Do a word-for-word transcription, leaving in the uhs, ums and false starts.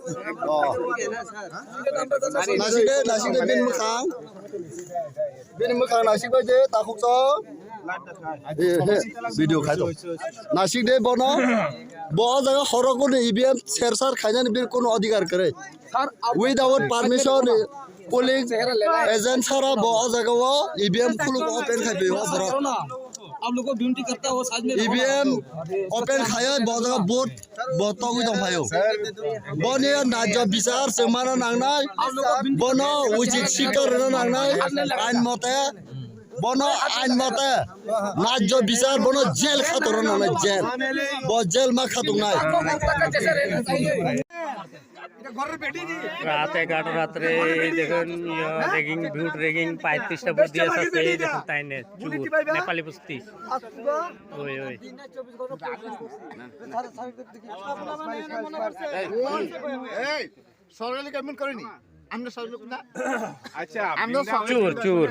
Oh. Naisik de, naisik de, bini mwkhang. Bini mwkhang naisik bai de, takhuk chok. Eh, eh, video khai to. Naisik de bono. Bo o jaga horok ni E V M sersar khainani bini kono adhikar kwrwi. Without permission, polling agent sara bo o jaga o E V M khuluk open khai pio borok. आप लोग को ड्यूटी करता हो, साथ में E V M open khai o bo jaga vote bo togwi tong phaio. Boni najjo bichar se mana nangnai. Bono uchit sikar rwna nangnai. Ain mote. Bono ain mote. Najjo bichar bono jail khatorna nangnai, jail. Bo jail ma khatungnai. রাত এগারোটা রাত্রে দেখুন, ইয়ে, ragging, vote ragging, পঁয়ত্রিশটা ভোট দিয়ে আসছে, এই দেখুন, তাই নে, চুর, নেপালি বস্তি। ওই, ওই। এই, সরকারি গভর্নমেন্ট করেনি, আমরা সরকার না। আচ্ছা, আমরা বিনা সরকার চুর, চুর।